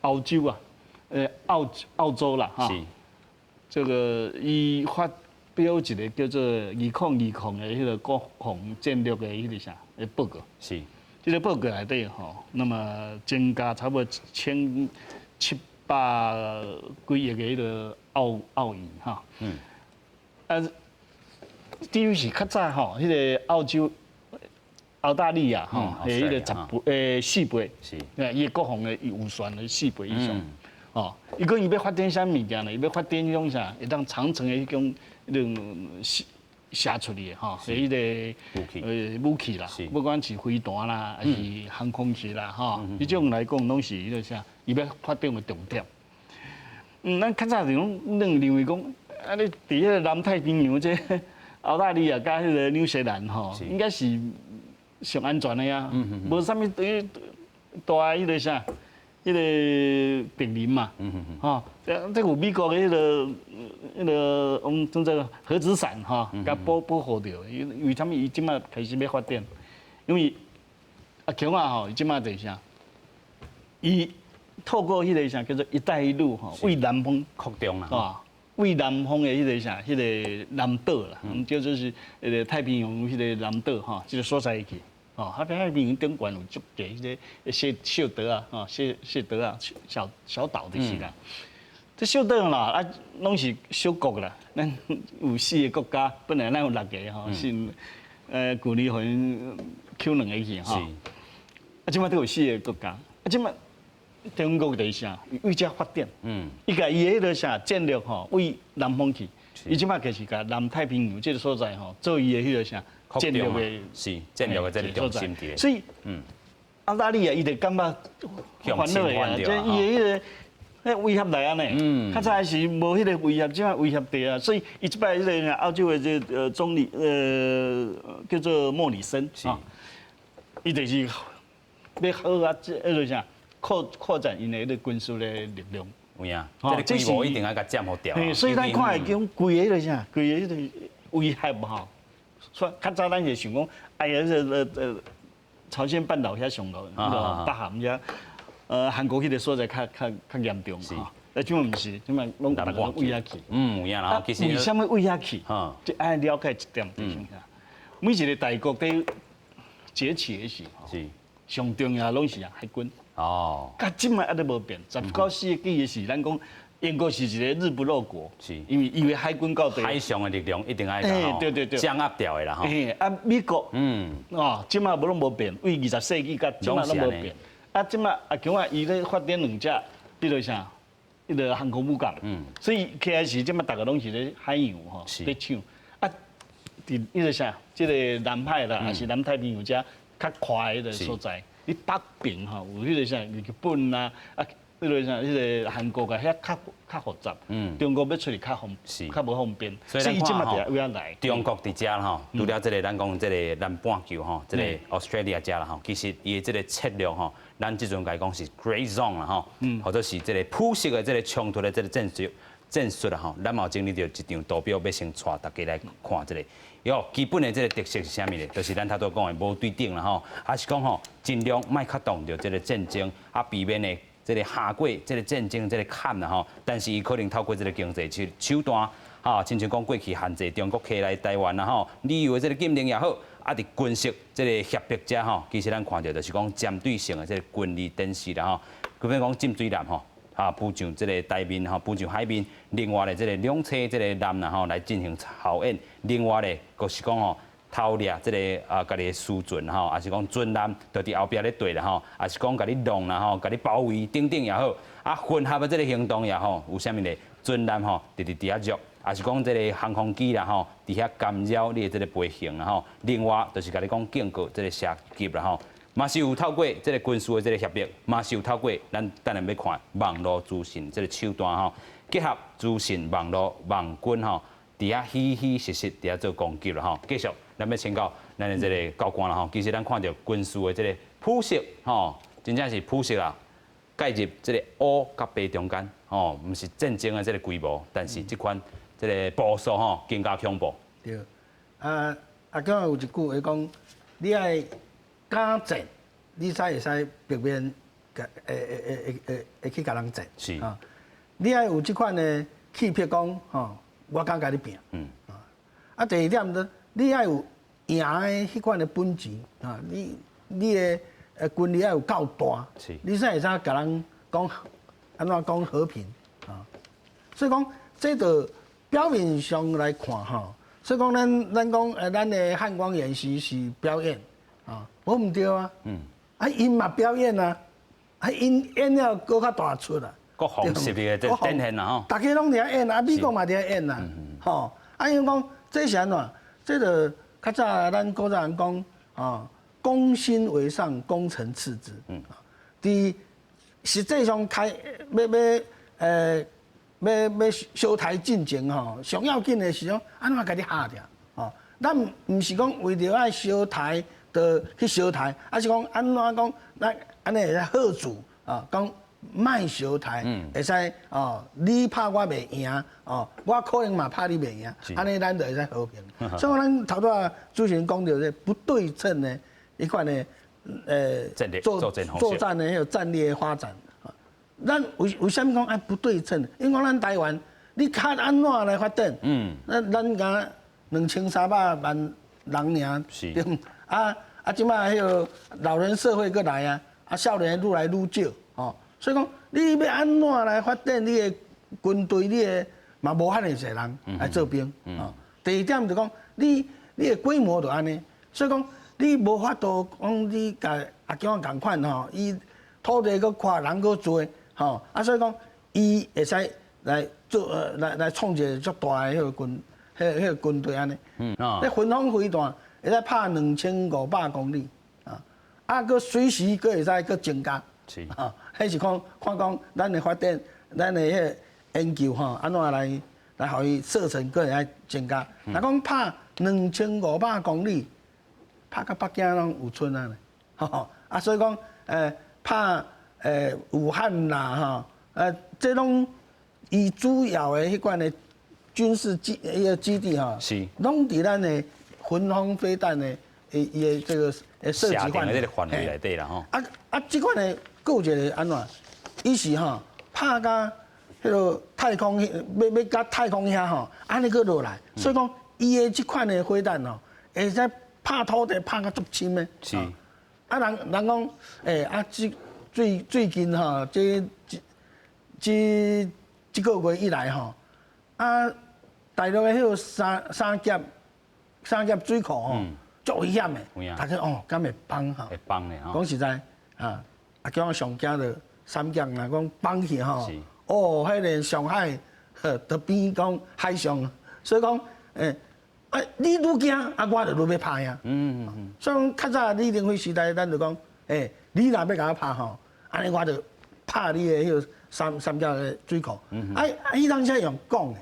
歐洲啊，澳洲啦，哈，這個伊發表一個叫做2020的彼個國防戰略的彼個啥的報告。這這个報告內底吼，那麼增加差不多1700幾億个彼个澳元吼。啊，至於是較早吼，彼个澳洲、澳大利亞吼，彼个10倍、四倍，伊的國防的預算的四倍以上。哦，伊講伊欲發展啥物件呢？伊欲發展彼種啥，會當長程的彼種彼種射出去的吼，彼个武器啦，不管是飛彈啦，還是航空器啦，吼，彼種來講攏是彼个啥，伊欲發展的重點。咱較早就攏認為講，啊，你佇彼个南太平洋這澳大利亞佮彼个紐西蘭吼，應該是上安全的啊，無啥物對大彼个啥，彼个敵人嘛，吼，這有美國的彼个，我們稱做核子傘吼，共保護著。為啥物伊這擺開始欲發展？因為阿強仔吼，伊這擺就是啥？伊透過彼個啥叫做“一帶一路”吼，為南方擴張啦，啊，為南方的彼個啥，彼个南島啦，叫做是彼个太平洋彼个南島吼，這個所在去。哦，啊，太平洋頂懸有足濟彼个小小島啊，吼，小小島啊，小小島就是啦。這小島啦，啊，攏是小國啦。咱有四个國家，本來咱有六个吼，是舊年予𪜶抾兩个去吼。啊，這擺閣有四个國家，啊，這擺中國就是啥？為遮發展。伊共伊的彼个啥戰略吼，為南方去。伊這擺就是共南太平洋這个所在吼，做伊的彼个啥？戰略的是戰略的這个中心佇。所以，澳大利亞伊就感覺煩惱的啊，這伊的彼个威脅來按呢，較早是無彼个威脅，這擺威脅佇啊，所以伊這擺彼个澳洲的這個總理叫做莫里森啊，伊就是欲好啊，這彼个啥擴展𪜶的彼个軍事的力量。有影，這个規模一定愛共佔予牢。所以咱看會講規个彼個啥，規个彼個威脅吼。說較早咱就想講，哎呀，這朝鮮半島遐上路，彼个北韓遐，韓國彼个所在較嚴重吼。啊，這擺毋是，這擺攏逐个對遐去。有影啦。其實為啥物對遐去？這愛了解一點就是啥？每一個大國佇崛起的時候，上重要攏是海軍。到這擺猶閣無變。19世紀的時，咱講英國是一個日不落國，因為伊的海軍夠大，海上的力量一定愛掌握牢的啦吼。啊，美國，哦，這擺無攏無變，對20世紀到這擺攏無變。啊，這擺阿強仔伊咧發展兩隻，彼個啥，彼個航空母艦。所以起來時，這擺逐个攏是咧海洋吼，咧搶。啊，佇彼個啥，這个南海啦，抑是南太平洋遮較寬的彼個所在，你北邊吼有彼個啥日本啊，啊。彼个啥，彼个韓國啊，遐較複雜。中國欲出去較無方便。所以這擺就對遐來。中國佇遮吼，除了這个咱講這个南半球吼，這个 Australia 遮啦吼，其實伊的這个策略吼，咱這陣共伊講是 Gray Zone 啦吼，或者是這个普色的這个衝突的這个戰術啦吼，咱嘛有整理著一張圖表，欲先帶大家來看這个。喲，基本的這個特色是啥物呢？就是咱頭拄講的無對等啦吼，還是講吼，盡量莫發動著這个戰爭，啊，避免的。這个下過這个戰爭這个坎啦吼，但是伊可能透過這个經濟手段，哈，親像講過去限制中國客來台灣啦吼，旅遊的這个禁令也好，啊，佇軍事這个脅迫遮吼，其實咱看著就是講針對性的這个軍力展示啦吼，比如講進水艦吼，啊，浮上這个台面吼，浮上海面，另外咧這个兩棲這个艦啦吼來進行操演，另外咧就是講吼，偷掠這个啊，家己的私船吼，抑是講船艦，就佇後壁咧綴啦吼，抑是講共你弄啦吼，共你包圍等等也好，啊混合的這个行動也好，有啥物咧？船艦吼，直直佇遐繞，抑是講這个航空機啦吼，佇遐干擾你的這个飛行啦吼。另外就是共你講警告這个射擊啦吼，嘛是有透過這个軍事的這个協力，嘛是有透過咱等下欲看網路資訊這个手段吼，結合資訊網路網軍吼，佇遐虛虛實實佇遐做攻擊啦吼。繼續。咱欲請教咱的這个教官啦吼，其實咱看著軍事的這个普色吼，真正是普色啊，介入這个烏佮白中間吼，毋是戰爭的這个規模，但是這款這个步數吼更加恐怖。對，啊阿強有一句話講，你愛敢戰，你才會使避免會會會會會去共人戰。啊，你愛有這款的氣魄，講吼，我敢共你拚。啊，第二點呢，你愛有贏的彼款的本錢啊！你的軍力愛有夠大，你才會使共人講按怎講和平啊？所以講，這就表面上來看吼，所以講咱講咱的漢光演習是表演啊，無毋對啊。啊，𪜶嘛表演啊，啊，𪜶演了閣較大出啊。國防實力的這展現啦吼。大家攏佇遐演啊，美國嘛佇遐演啊，吼。啊，因為講這是按怎？這就較早咱古早人講啊，攻心為上，攻城次之。佇實際上開欲欲欲欲相刣進前吼，上要緊的是講按怎共你嚇著？吼，咱毋是講為著愛相刣就去相刣，啊是講按怎講，咱按呢會使嚇阻啊，講莫相刣，會使哦，你拍我袂贏哦，我可能嘛拍你袂贏，按呢咱就會使和平。所以咱頭拄仔主持人講著這不對稱的彼款的作戰的彼個戰略發展。咱為啥物講愛不對稱？因為講咱台灣，你較按怎來發展？咱敢2300萬人爾，對毋？啊啊！這擺彼個老人社會閣來啊，啊少年愈來愈少，吼。所以講，你欲按怎來發展你的軍隊？你的嘛無遐爾濟人來做兵，吼。第二點就講，你的規模就按呢，所以講你無法度講你共阿共仝款吼，伊土地閣闊，人閣濟，吼。啊，所以講伊會使來做來創一個足大的彼個軍，彼個軍隊按呢。咧雲鋒飛彈會使拍2500公里，啊，啊，閣隨時閣會使閣增加。啊，彼是看看講咱的發展，咱的彼個研究吼，按怎來予伊射程閣會使增加。若講拍2500公里，拍到北京攏有賰啊！吼，啊，所以講，拍武漢啦，吼，這攏伊主要的彼款的軍事基彼個基地吼，攏佇咱的雲鋒飛彈的伊伊的這個射擊範圍這個範圍內底啦，吼。啊啊，這款的閣有一個按怎？伊是吼拍共彼個太空，欲欲共太空遐吼，按呢閣落來，所以講伊的這款的飛彈吼，會使拍土地拍甲足深的。啊，人人講，啊，這最近吼，這這個月以來吼，啊，大陸的彼個三峽水庫吼，足危險的，大家哦，敢會崩吼？會崩的吼。講實在，啊，啊，叫我上驚著三峽啊，講崩去吼，哦，彼個上海都變講海上，所以講，啊，你愈驚，啊，我就愈欲拍遐。所以講較早李登輝時代，咱就講，你若欲共我拍吼，按呢我就拍你的彼個三峽的水庫。啊啊，彼當時用講的，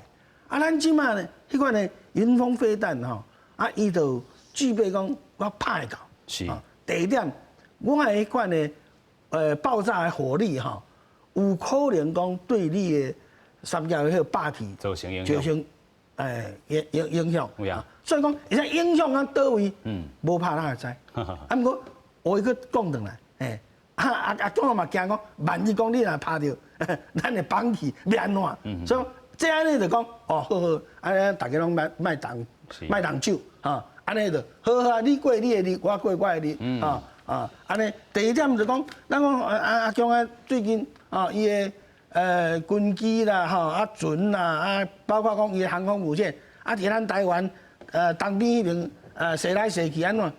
啊，咱這擺呢，彼款的雲鋒飛彈吼，啊，伊就具備講我拍會到。第二點，我的彼款的爆炸的火力吼，有可能講對你的三峽的彼個壩體造成影響。造成影響。所以講，會使影響到佗位，無拍哪會知。啊，毋過我閣講轉來，啊啊啊！中國嘛驚講，萬一講你若拍著，咱會崩去，欲按怎？所以這按呢就講，哦，好好，按呢大家攏莫莫動，莫動手，哈，按呢就好好啊，你過你的日，我過我的日，啊啊，按呢。第二點就講，咱講啊阿共啊，最近啊，伊的軍機啦，吼啊船啦，啊包括講伊的航空母艦，啊佇咱台灣東邊彼邊踅來踅去按怎？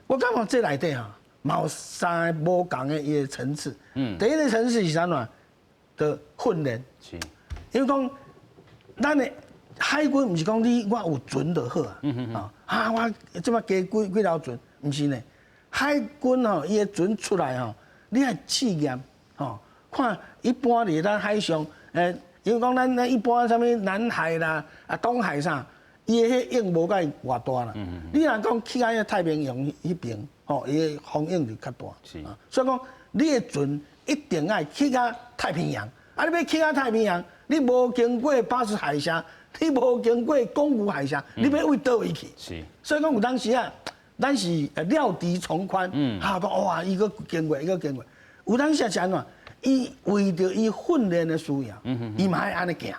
我感覺這內底吼，嘛有三个無仝的伊的層次。第一個層次是按怎？就訓練。因為講，咱的海軍毋是講你我有船就好啊。啊，我這擺加幾幾條船，毋是呢。海軍吼，伊的船出來吼，你愛試驗吼，看一般佇咱海上，因為講咱一般啥物南海啦、啊東海啥，伊的彼湧無共偌大啦。你若講去到彼太平洋彼邊，吼，伊的風湧就較大。所以講，你的船一定愛去到太平洋。啊，你欲去到太平洋，你無經過巴士海峽，你無經過宮古海峽，你欲對佗位去？所以講有當時啊，咱是料敵從寬，哈講哇，伊閣經過，伊閣經過。有當時是按怎？伊為著伊訓練的需要，伊嘛愛按呢行。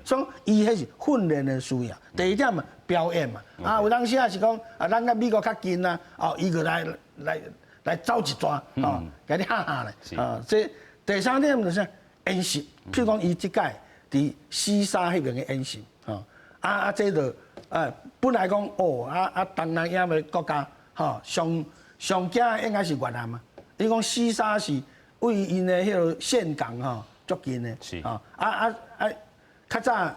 所以伊彼是訓練的需要。第二點嘛，表演嘛。啊，有當時啊是講啊，咱佮美國較近啊，哦，伊閣來來來走一逝，吼，共你嚇嚇咧。啊，這第三點就是演習，譬如講伊這擺佇西沙彼邊的演習，吼，啊，這就本來講哦，啊東南亞的國家，吼，上上驚應該是越南嘛。伊講西沙是位𪜶的彼个岘港吼，足近的，啊，較早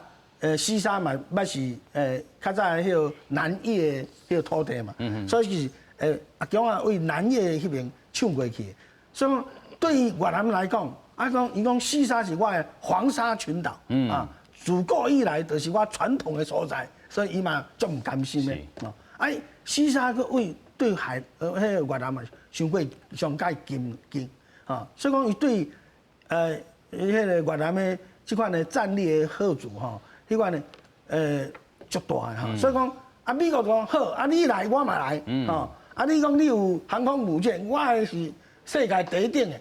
西沙嘛，捌是較早的彼个南越的彼個土地嘛，所以是阿共仔對南越彼邊搶過去，所以講對於越南來講，啊講伊講西沙是我的黃沙群島，啊，自古以來就是我傳統的所在，所以伊嘛足毋甘心的，啊，西沙閣位對海彼個越南嘛，傷過上蓋近近，啊，所以講伊對彼個越南的這款的戰略的嚇阻吼，彼款的足大的吼，所以講啊美國講好，啊你來我嘛來，吼，啊你講你有航空母艦，我的是世界第一等的，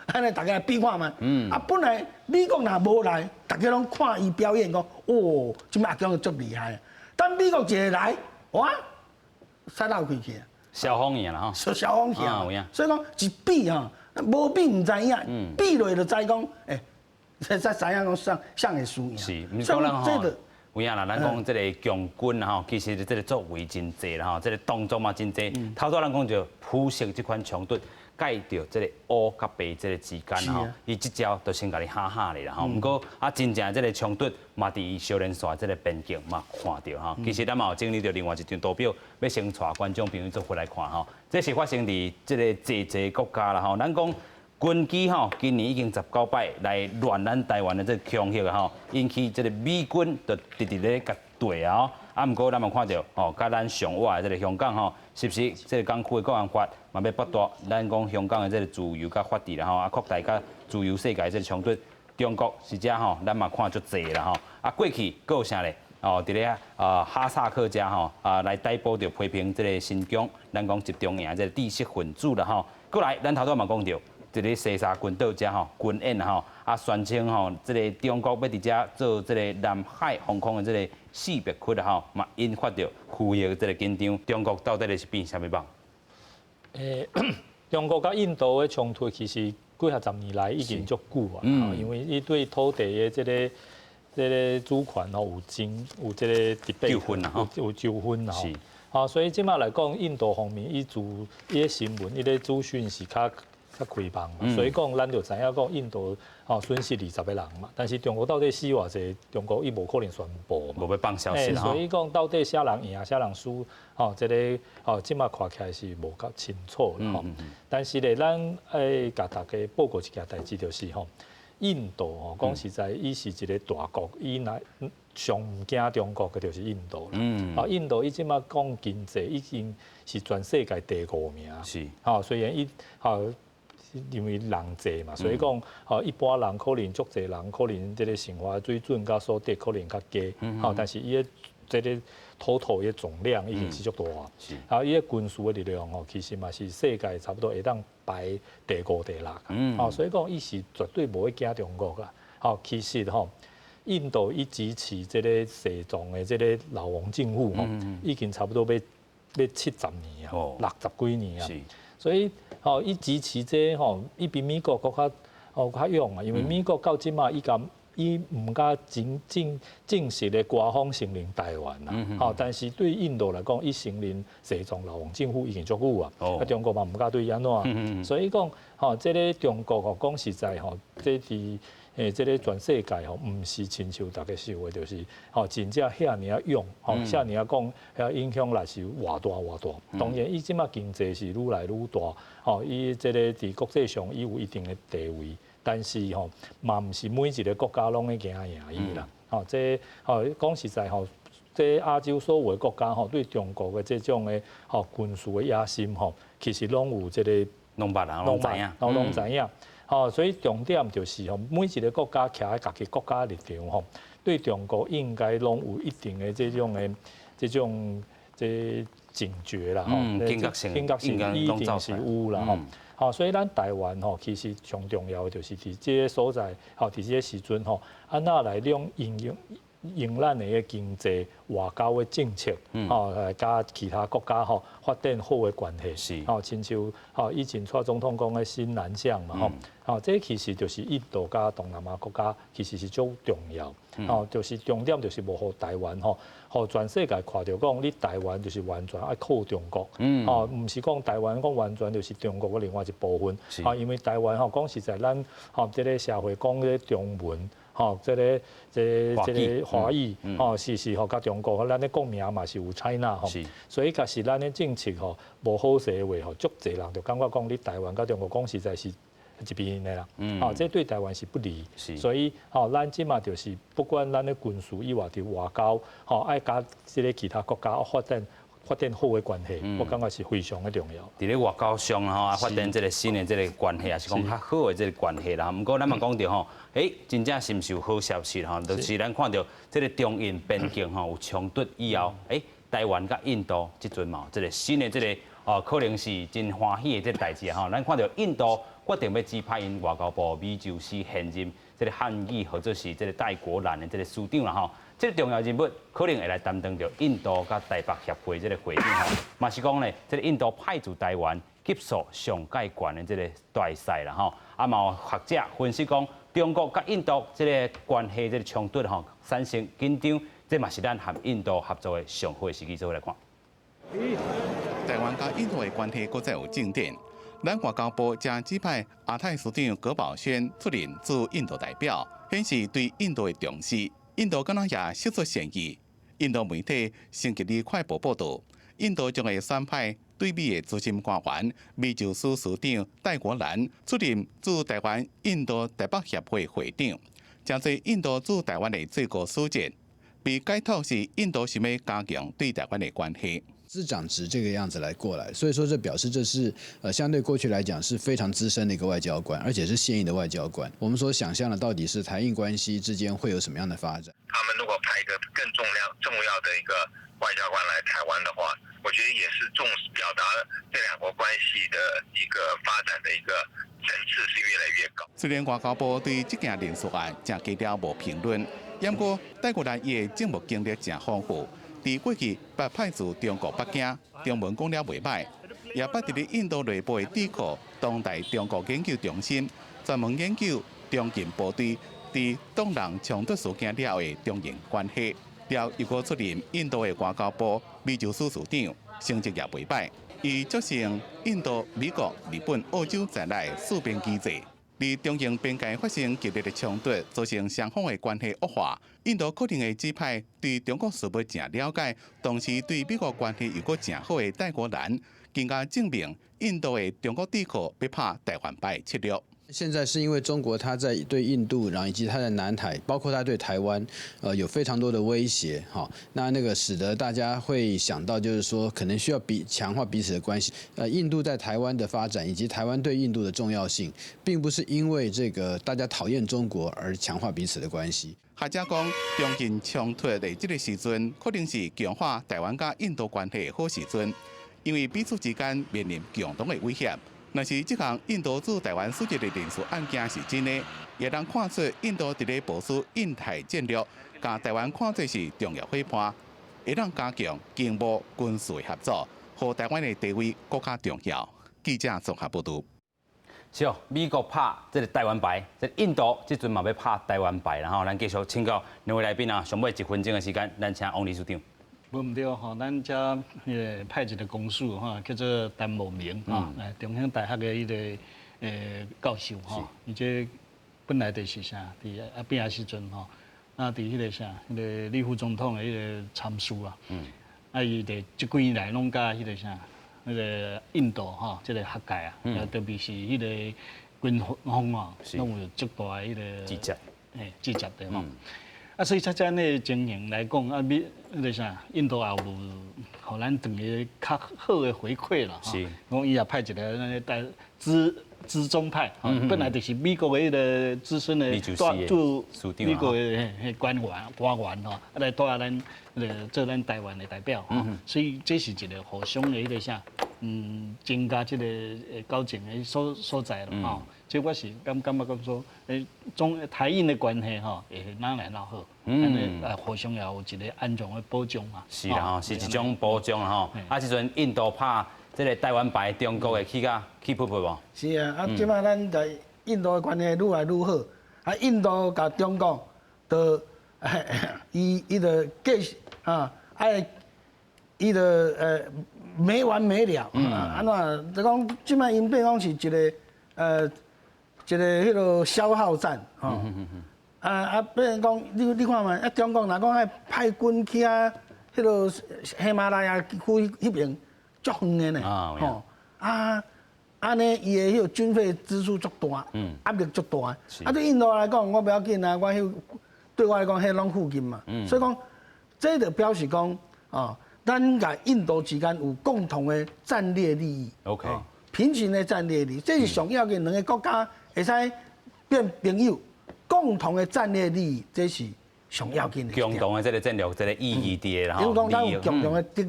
按呢大家來比看覓。啊本來美國若無來，大家攏看伊表演講，哦，這擺阿共足厲害。等美國一个來，哇，使鬧開去啊！消風去啦吼，消風去啊！所以講一比吼，無比毋知影，比落就知講，欸，才知影講啥啥會輸贏。是，毋是講咱吼，有影啦，咱講這個共軍吼，其實這個作為真濟啦吼，這個動作嘛真濟。頭拄咱講著普式這款衝突，蓋著這個烏佮白這個之間吼，伊這招就先共你嚇嚇咧啦吼。毋過啊，真正這個衝突嘛，佇伊小連線這個邊境嘛看著吼。其實咱嘛有整理著另外一張圖表，欲先帶觀眾朋友做伙來看吼。這是發生佇這個濟濟國家啦吼。咱講軍機吼，今年已經19擺來亂咱台灣的這個空域吼，引起這個美軍就直直咧共對啊。啊，毋過咱嘛看著吼，佮咱上倚的這個香港吼，是毋是這個港區的國安法嘛欲剝奪咱講香港的這個自由佮法治啦吼，啊擴大佮自由世界這個衝突，中國是遮吼，咱嘛看足濟啦吼。啊，過去閣有啥咧？哦，佇咧啊哈薩克遮吼啊來逮捕著批評這個新疆，咱講集中營這個知識分子啦吼。過來，咱頭拄嘛講著，佇咧西沙群島遮吼軍演吼，啊宣稱吼這個中國欲佇遮做這個南海防空的這個識別區啦吼，嘛引發著區域這個緊張。中國到底是變啥物夢？中國佮印度的衝突其實幾若十年來已經足久啊，因為伊對土地的這個主權吼有爭有這個糾紛啊，有糾紛啊。啊，所以這擺來講，印度方面伊自伊的新聞，伊的資訊是較較開放嘛，所以講咱就知影講印度吼損失20個人嘛，但是中國到底死偌濟，中國伊無可能宣布嘛，無欲放消息。所以講到底啥人贏，啥人輸，吼，這個吼這擺看起來是無夠清楚啦吼。但是咧，咱愛共大家報告一件代誌，就是吼，印度吼講實在，伊是一個大國，伊若上毋驚中國的就是印度啦。啊，印度伊這擺講經濟已經是全世界第五名。吼，雖然伊吼，因為人濟嘛，所以講吼一般人可能足濟人可能這個生活水準佮所得可能較低，吼，但是伊的這個土土的總量已經是足大。啊，伊的軍事的力量吼，其實嘛是世界差不多會當排第五、第六。吼，所以講伊是絕對無會驚中國啦。吼，其實吼，印度伊支持這個西藏的這個流亡政府吼，已經差不多欲欲70年啊，60幾年啊。所以吼，伊支持這吼，伊比美國閣較吼較勇啊，因為美國到這擺伊敢伊毋敢真正正式的官方承認台灣啦，吼，但是對印度來講，伊承認西藏流亡政府已經足久啊，啊，中國嘛毋敢對伊按怎，所以講吼，這個中國吼講實在吼，這佇這個全世界吼，毋是親像大家想的，就是吼真正遐爾仔勇，吼遐爾仔講遐影響力是偌大偌大。當然，伊這擺經濟是愈來愈大，吼，伊這個佇國際上伊有一定的地位，但是吼嘛毋是每一個國家攏會驚贏伊啦。吼，這吼講實在吼，這亞洲所有的國家吼對中國的這種的吼軍事的野心吼，其實攏有這個攏捌啊，攏知影，攏知影。吼，所以重點就是吼，每一個國家徛佇家己國家立場吼，對中國應該攏有一定的這種的這種這警覺啦，吼，警覺性，警覺性一定是有啦，吼。吼，所以咱台灣吼，其實上重要的就是佇這個所在，吼，佇這個時陣吼，按怎來用應用用咱的經濟外交的政策，吼，來佮其他國家吼發展好的關係。吼，親像吼以前蔡總統講的新南向嘛，吼，吼，這其實就是印度佮東南亞國家其實是足重要，吼，就是重點就是無予台灣吼，予全世界看著講你台灣就是完全愛靠中國，吼，毋是講台灣講完全就是中國的另外一部分，啊，因為台灣吼講實在，咱吼這个社會講這中文。吼，這個華語，吼是是吼，佮中國，咱的國名嘛是有 China 吼，所以假使咱的政策吼無好勢的話吼，足濟人就感覺講你台灣佮中國講實在是一邊的啦，吼，這對台灣是不利，所以吼，咱這馬就是不管咱的軍事以外佇外交，吼，愛佮這个其他國家發展好的關係，我感覺是非常的重要。佇咧外交上吼，發展這个新的這个關係，也是講較好的這个關係啦。毋過咱嘛講著吼，真正是毋是有好消息吼？就是咱看著這个中印邊境吼有衝突以後，台灣佮印度這陣嘛，這个新的這个哦，可能是真歡喜的這个代誌吼。咱看著印度決定欲指派𪜶外交部美洲司現任這个漢語合作是這个戴國蘭的這个司長啦吼。這个重要人物可能會來擔當著印度佮台北協會這个會長吼，嘛是講咧，這个印度派駐台灣級數上蓋懸的這个大使啦吼。啊，嘛有學者分析講，中國佮印度這个關係這个衝突吼產生緊張，這嘛是咱和印度合作的上好的時機，做伙來看。台灣佮印度的關係閣再有進展，咱外交部將指派亞太司長葛葆萱出任駐印度代表，顯示對印度的重視。印度敢若也釋出善意。印度媒體星期二快報報導，印度將會選派對美的資深官員美洲司司長戴國蘭出任駐台灣印度台北協會會長，成做印度駐台灣的最高使節，被解讀是印度想欲加強對台灣的關係。司長職這個樣子來過來，所以說這表示這是相對過去來講是非常資深的一個外交官，而且是現役的外交官。我們所想象的到底是台印關係之間會有什麼樣的發展？他們如果派一個更重要的一個外交官來台灣的話，我覺得也是重視表達這兩國關係的一個發展的一個層次是越來越高。雖然外交部對這件人事案誠低調無評論，不過戴國蘭伊的政務經歷誠豐富。佇過去捌派駐中國北京，中文講了袂䆀，也捌佇咧印度內部的智庫當代中國研究中心，專門研究中印部隊佇東南衝突事件了後的中印關係。了又閣出任印度的外交部美洲司司長，成績也袂䆀。伊促成印度、美國、日本、澳洲在內四邊機制。佇中印邊界發生激烈的衝突，造成雙方的關係惡化。印度可能會指派對中國事務誠了解，同時對美國關係又閣誠好的戴國蘭，更加證明印度的中國智庫欲拍台灣牌策略。現在是因為中國，它在對印度，然後以及它在南海，包括它對台灣，有非常多的威脅，哈，那個使得大家會想到，就是說可能需要強化彼此的關係。印度在台灣的發展，以及台灣對印度的重要性，並不是因為這個大家討厭中國而強化彼此的關係。學者講，中印衝突的這個時陣，可能是強化台灣佮印度關係的好時陣，因為彼此之間面臨共同的威脅。若是這項印度駐台灣使節的人事案件是真的，會當看出印度佇咧部署印太戰略，共台灣看做是重要夥伴，會當加強經貿軍事合作，予台灣的地位閣較重要。記者綜合報導。是哦，美國拍這个台灣牌，這印度這陣嘛欲拍台灣牌，然後咱繼續請教兩位來賓啊，上尾一分鐘的時間，咱請王理事長。無毋對吼，咱遮彼个派一个公使吼，叫做陳茂明吼，來中興大學的彼个教授吼，伊這本來就是啥，佇阿扁的時陣吼，啊佇彼個啥，彼个李副總統的彼个參事啊，啊伊佇這幾年來攏佮彼個啥，彼个印度吼，這个學界啊，特別是彼个軍方吼，攏有足大的彼个直接，直接的吼。啊，所以才這按呢情形來講，啊，美彼个啥，印度也有予咱轉個較好的回饋啦。講伊也派一个咱个帶資中派，本來就是美國的彼个資深的駐美國的彼官員吼，啊來帶咱彼個做咱台灣的代表，所以這是一個互相的彼個啥。增加這個交情的所在啦吼。這我是感覺講說，中台印的關係吼，會愈來愈好，互相也有一個安全的保障嘛。是啦吼，是一種保障啦吼。啊，這陣印度拍這個台灣牌，中國會起甲氣噗噗無？是啊，啊，這擺咱佇印度的關係愈來愈好，啊，印度佮中國都伊就繼續啊，愛伊就沒完沒了，啊，按怎？就講這擺𪜶變講是一個彼個消耗戰，吼。啊啊，變講你看覓，啊，中國若講愛派軍去遐，彼個喜馬拉雅區彼邊足遠的呢，吼。啊，按呢伊的彼個軍費支出足大，壓力足大。啊，對印度來講，我不要緊啊，我彼對我來講，彼攏附近嘛。所以講，這就表示講，哦，咱佮印度之間有共同的戰略利益。 平行的戰略利益，這是上要緊。兩個國家會使變朋友，共同的戰略利益，這是上要緊的。共同的這個戰略，這個意義佇的吼。因為講咱有共同的敵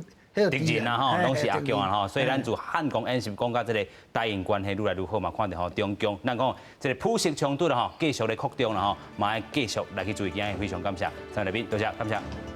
敵人啊吼，攏是阿強啊吼，所以咱自漢光演習講到這個台印關係愈來愈好嘛，看著吼中共，咱講這個普世衝突啦吼，繼續咧擴張啦吼，嘛愛繼續來去注意，今日非常感謝，三位來賓，多謝，感謝。